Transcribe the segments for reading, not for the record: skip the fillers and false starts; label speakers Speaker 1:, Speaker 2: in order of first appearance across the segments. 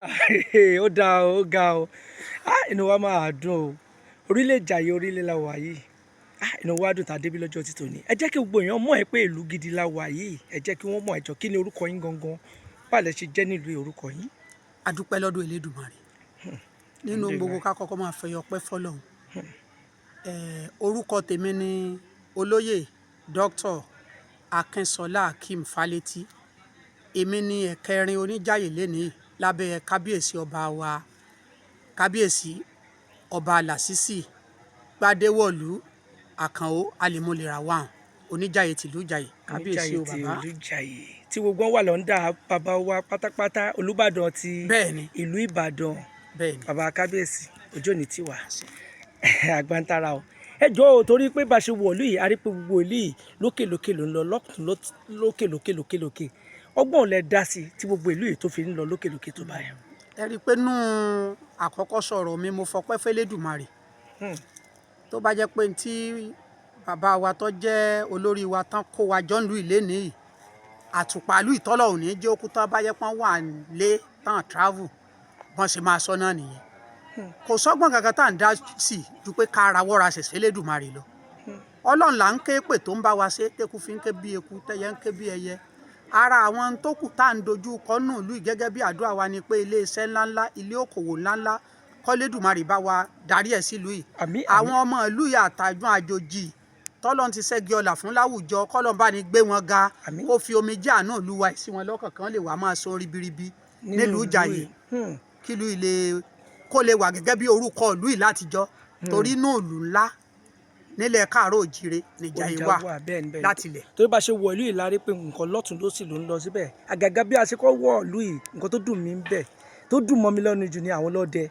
Speaker 1: Ó dáa o, ó ga o. Ah, inú wa máa dùn o. Orílẹ̀ Ìjàyè orílẹ̀ la wà yìí. Ah, inú wa dùn tá a débí lọ́jọ́ ti tòní. Ẹ jẹ́ kí gbogbo èèyàn mọ̀ ẹ́ pé ìlú gidi la wà yìí. Ẹ jẹ́ kí wọ́n mọ̀. Ẹ jọ̀ọ́, kí ni orúkọ yín gangan? Báwo lẹ ṣe jẹ́ nílùú, orúkọ yín?
Speaker 2: A dúpẹ́ lọ́dọ̀ Elédùmarè nínú gbogbo, ká kọ́kọ́ máa fẹ́ ọpẹ́ fọ́lọ́run. Orúkọ tèmi ni Olóyè Dr. Akínsọlá Akeem Fálétí. Èmi ni ẹ̀kẹrin oníjàyè lénìí lábẹ́ kábíyèsí ọba wa, Kábíyèsí Ọba Lásìsì Gbadéwọ̀lú Àkànó Alimulera one, Oníjàyè tìlú Ìjàyè. Kábíyèsí o.
Speaker 1: Oníjàyè ti
Speaker 2: bàbá.
Speaker 1: Ìlú Ìjàyè tí gbogbo wọn wà lọ́ndà bàbá wa pátápátá, Olúbàdàn ti ìlú Ìbàdàn. Bàbá kábíyèsí, ojú òní tiwa àgbàntara o. Ẹ jọ̀ọ́ o, torí pé bá a ṣe wọ̀lú yìí, a rí pé gbogbo ìlú yìí lókè lókè ló ń lọ, lọ́tùn lókè lókè lókè lókè. Ọgbọ́n lẹ dá sí tí gbogbo ìlú yìí tó fi ń lọ lókè lókè tó báyìí?
Speaker 2: Ẹ rí i pé nú àkọ́kọ́ sọ̀rọ̀ mi, mo fọpẹ́ fẹ́lẹ́dùmarè. Tó bá jẹ́ pé tí bàbá wa tó jẹ́ olórí wa tán kó wa jọ ń lu ìlé nìyí, àtùpàlù ìtọ́lọ̀ òní jẹ́ òkú tán, bá jẹ́ pọ́n wà lé tán travel, bọ́n ṣe máa sọ náà nìyẹn. Kò sọ́gbọ́n kankan tá à ń dá sí ju pé ká ara wọ́ra ṣẹ̀ṣẹ̀ fẹ́lẹ́dùmarè lọ. Ọlọ́run là ń ké pè tó ń bá wa ṣe, tẹ́kù fi ń ké bí eku, tẹ́yẹ ń ké bí ẹyẹ. Ara àwọn tó kù tá à ń dojú kọ nù ìlú yìí gẹ́gẹ́ bí àdúrà wa ni pé ilé iṣẹ́ ńláńlá, ilé òkòwò ńláńlá, kọ́lédùmarè bá wa darí ẹ̀ sílùú yìí.
Speaker 1: Àmín.
Speaker 2: Àwọn ọmọ ìlú yìí àtàjùn àjòjì tọ́lọ́n ti ṣẹ́gi ọlà fún láwùjọ, kọ́lọ́n bá ní gbé wọn ga.
Speaker 1: Àmín.
Speaker 2: Kó fi omijé àánú ìlú wa sí wọn lọ́kàn kan lè wá máa sọ ribiribi
Speaker 1: nínú
Speaker 2: nílùú
Speaker 1: ìlú
Speaker 2: Ìjàyè
Speaker 1: yìí.
Speaker 2: Kí ìlú ilé kó lè wà gẹ́gẹ́ bí orúkọ ìlú yìí látijọ́, torí inú ìlú ńlá nílẹ̀ káàárọ̀ òjìrè nìjàyè
Speaker 1: Ọjà
Speaker 2: wà
Speaker 1: wà, bẹ́ẹ̀ ni, bẹ́ẹ̀ ni.
Speaker 2: látilẹ̀.
Speaker 1: Torí bá ṣe wọ ìlú yìí la rí pé nǹkan lọ́tùn lósì ló ń lọ síbẹ̀. Àgàgà bí a ṣe kọ́ wọ ìlú yìí, nǹkan tó dùn mí ń bẹ̀, tó dùn mọ́ mi lọ́nu jù ni àwọn ọlọ́dẹ,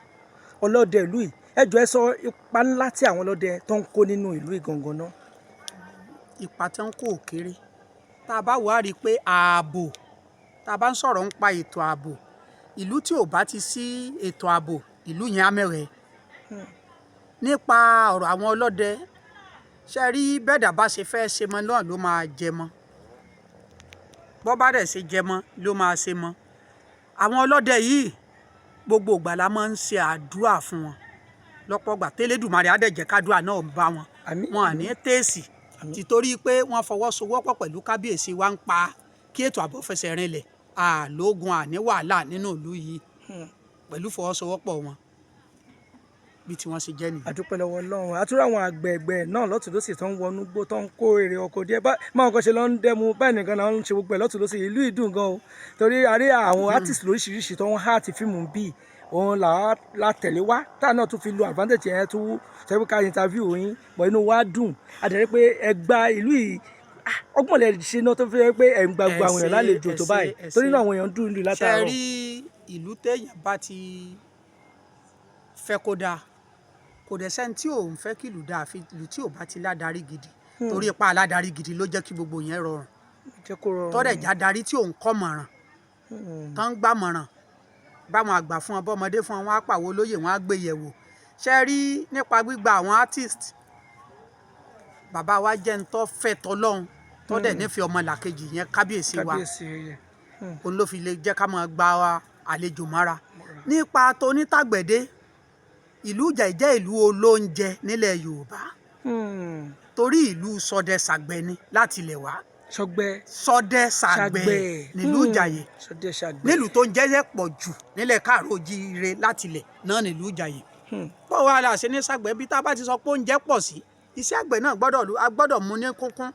Speaker 1: ọlọ́dẹ ìlú yìí. Ẹ jọ̀ọ́, ẹ sọ ipa ńlá tí àwọn ọlọ́dẹ tó ń kó nínú ìlú yìí gangan náà.
Speaker 2: Ipa tí wọ́n kó ò kéré. Tá a bá wò á rí i pé ààbò, tá a bá ń sọ̀rọ̀ nípa ètò ààbò, ìlú tí ò bá ti sí ètò ààbò, ìlú yẹn á mẹ́rẹ̀ẹ́. Nípa ọ̀rọ̀ àwọn ọlọ́dẹ, ṣe rí bẹ́ẹ̀dá bá ṣe fẹ́ ṣe mọ́ náà ló máa jẹ mọ́, bọ́ bá dẹ̀ ṣe jẹ mọ́ ló máa ṣe mọ́. Àwọn ọlọ́dẹ yìí, gbogbo ìgbà la máa ń ṣe àdúrà fún wọn lọ́pọ̀ ìgbà, tẹ́lẹ̀dùmarè á dẹ̀ jẹ́ kádùá náà bá wọn.
Speaker 1: Àmín.
Speaker 2: Wọn à ní tèèsì títorí pé wọ́n fọwọ́sowọ́pọ̀ pẹ̀lú kábíyèsí wa ń pa kí ètò ààbò fẹsẹ̀ rinlẹ̀, àlógun àní wàhálà nínú ìlú yìí pẹ̀lú fọwọ́sowọ́pọ̀ wọn bí tí wọ́n ṣe jẹ́ nìyẹn.
Speaker 1: Àdúpẹ́ lọ́wọ́ Ọlọ́run. Àtúrò àwọn àgbẹ̀ẹ̀gbẹ̀ náà lọ́tùn lósì tó ń wọnú gbó, tó ń kó èrè ọkọ̀ díẹ̀ báwọn kan ṣe lọ ń dẹ́mu báyìí nìkan náà ń ṣe gbogbo ẹ̀ lọ́tùn lósì. Ìlú ìdùn gan o, torí a rí àwọn artist lóríṣiríṣi tó ń act fíìmù bíi òun là á la tẹ̀lé wá, tá náà tún fi lo advantage yẹn tún sọ pé ká interview yín bọ̀. Inú wa dùn àdẹ̀rẹ́ pé ẹ gba ìlú yìí. Ah, ọgbọ́n lẹ ṣe náà tó fi jẹ́ pé ẹ̀ ń gba gbogbo àwọn èèyàn
Speaker 2: Ẹ ṣé,
Speaker 1: lálejò
Speaker 2: ẹ
Speaker 1: tó
Speaker 2: ṣé,
Speaker 1: báyìí,
Speaker 2: ẹ
Speaker 1: torí
Speaker 2: ṣé.
Speaker 1: náà àwọn èèyàn ń dùn ìlú
Speaker 2: Ṣe
Speaker 1: látàárọ̀.
Speaker 2: Rí ìlú téèyàn bá ti fẹ́ kó dáa, kò dẹ̀ sẹ́ni tí òun fẹ́ kí ìlú dáa àfi ìlú tí ò bá ti ládarí gidi, torí ipa aládarí gidi ló jẹ́ kí gbogbo yẹn rọrùn.
Speaker 1: Jẹ́ kó rọrùn.
Speaker 2: Tọ́dẹ̀ já darí tí òun kọ́ mọ̀ràn, tán ń gbà mọ̀ràn báwọn àgbà fún ọ, bọ́mọdé fún ọ, wọn á pàwọ́ olóyè, wọn á gbé yẹ̀wò. Ṣe rí nípa gbígba àwọn artist, bàbá wa jẹ́ ń tọ́ fẹ́ tọ́lọ́hún, tọ́dẹ̀ nífẹ̀ẹ́ ọmọ làkejì yẹn, kábíyèsí wa.
Speaker 1: Kábíyèsí.
Speaker 2: Òun ló fi lè jẹ́ ká máa gba àlejò mọ́ra. Nípa tonítàgbẹ̀dé, ìlú Ìjàyè jẹ́ ìlú olóúnjẹ nílẹ̀ Yorùbá, torí ìlú sọdẹ ṣàgbẹ̀ ni láti ilẹ̀ wá.
Speaker 1: Sọgbẹ́.
Speaker 2: Sọdẹ ṣàgbẹ̀ nílùú Ìjàyè.
Speaker 1: Sọdẹ ṣàgbẹ̀.
Speaker 2: Nílùú tó ń jẹ́jẹ́ pọ̀ jù nílẹ̀ káàró ojíire láti ilẹ̀ náà nílùú Ìjàyè. Bó wàá la ṣe ní ṣàgbẹ̀, bí tá a bá ti sọ pé oúnjẹ pọ̀ sí, iṣẹ́ àgbẹ̀ náà gbọ́dọ̀ a gbọ́dọ̀ mú ní kúnkún.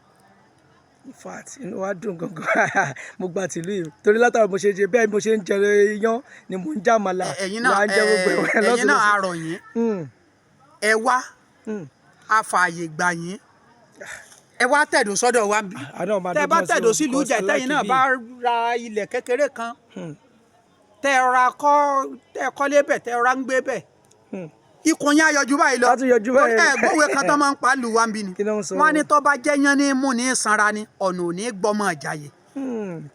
Speaker 1: In fact, inú wa dùn gangan. Mo gba tìlú yìí torí látara mo ṣe jẹ bẹ́ẹ̀, mo ṣe ń jẹ iyán ni mò ń jàmàlà.
Speaker 2: Ẹ̀yin náà
Speaker 1: là ń jẹ gbogbo ẹ̀
Speaker 2: ẹ̀yin
Speaker 1: lọ́tùn
Speaker 2: náà
Speaker 1: lósì.
Speaker 2: A rọ̀ yín, ẹ wá, a fààyè gbà yín, ẹ wá tẹ̀dó sọ́dọ̀ wa níbí.
Speaker 1: Àná máa
Speaker 2: Tẹ́ bá
Speaker 1: dọ́gbọ́n sí
Speaker 2: tẹ̀dó
Speaker 1: o,
Speaker 2: sílùú
Speaker 1: because
Speaker 2: Ìjàyè,
Speaker 1: I
Speaker 2: tẹ́yin
Speaker 1: like
Speaker 2: náà
Speaker 1: ibi.
Speaker 2: bá ra ilẹ̀ kékeré kan, tẹ́ ẹ ra kọ́, tẹ́ ẹ kọ́lé bẹ̀, tẹ́ ẹ ra ń gbé bẹ̀, ikùn yín á yọjú báyìí lọ.
Speaker 1: Á tún yọjú báyìí.
Speaker 2: Ẹ gbówé kan tó máa ń pa lù wá níbí ni.
Speaker 1: Kí ló ń sọ?
Speaker 2: Wọ́n á ní tó bá jẹ́ yán ní mú ní sanra ni, ọ̀nà ò ní gbọ́mọ Ìjàyè.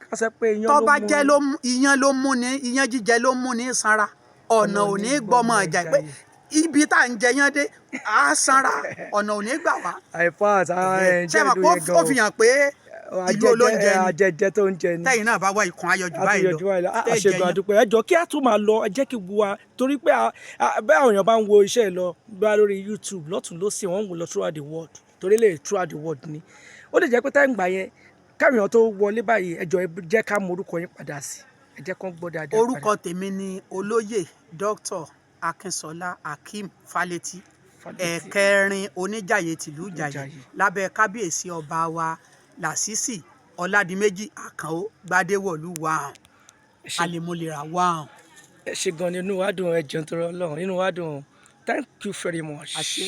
Speaker 1: Ká sọ pé iyán
Speaker 2: tó
Speaker 1: ló
Speaker 2: bá
Speaker 1: mú
Speaker 2: jẹ́ ló mú iyán ló mú ní iyán jíjẹ ló mú ní sanra, ọ̀nà ò ní gbọ́mọ Ìjàyè, pé ibi tá à ń jẹ yán dé, á sanra, ọ̀nà ò ní gbà wá.
Speaker 1: In fact, I
Speaker 2: Ṣé
Speaker 1: enjoy
Speaker 2: mọ̀
Speaker 1: ìlú
Speaker 2: pé
Speaker 1: yẹn gan
Speaker 2: ó fi
Speaker 1: o.
Speaker 2: hàn pé Ìlú olóúnjẹ ni.
Speaker 1: Àjẹjẹ tó ń jẹ ni.
Speaker 2: Tẹ́yìn náà bá wá, ikùn ayọ̀jù báyìí lọ.
Speaker 1: Àtúnyọjú báyìí lọ.
Speaker 2: Tẹ́ jẹ
Speaker 1: Àṣegbọn
Speaker 2: yán.
Speaker 1: àdúpẹ́. Ẹ jọ̀ọ́, kí á tún máa lọ, ẹ jẹ́ kí gbogbo wa, torí pé bẹ́ẹ̀ àwọn èèyàn bá ń wo iṣẹ́ ẹ lọ bá lórí YouTube lọ́tún lọ́sì, wọ́n ń wò lọ throughout the world, torí lè throughout the world ni. Ó lè jẹ́ pé táyì gbà yẹn káwọn èèyàn tó wọlé báyìí, ẹ jọ̀ọ́, ẹ jẹ́ ká mọ orúkọ yín padà sí, ẹ jẹ́ kán gbọ́ dáadáa.
Speaker 2: Orúkọ tèmi ni Olóyè Dr. Akínsọlá Akeem Fálétí,
Speaker 1: Fálétí.
Speaker 2: Ẹ̀kẹrin Oníjàyè tìlú Ìjàyè
Speaker 1: Ìjàyè.
Speaker 2: lábẹ́ kábíyèsí ọba wa Lásìsì Ọládìméjì Àkànó Gbadéwọ̀lú wàhùn.
Speaker 1: Ẹ ṣé.
Speaker 2: Àlèmọlẹ́ra wàhùn.
Speaker 1: Ẹ ṣé gan ni, inú wa dùn. Ẹ jẹun torí Ọlọ́run, inú wa dùn. Thank you very much.
Speaker 2: Àṣé.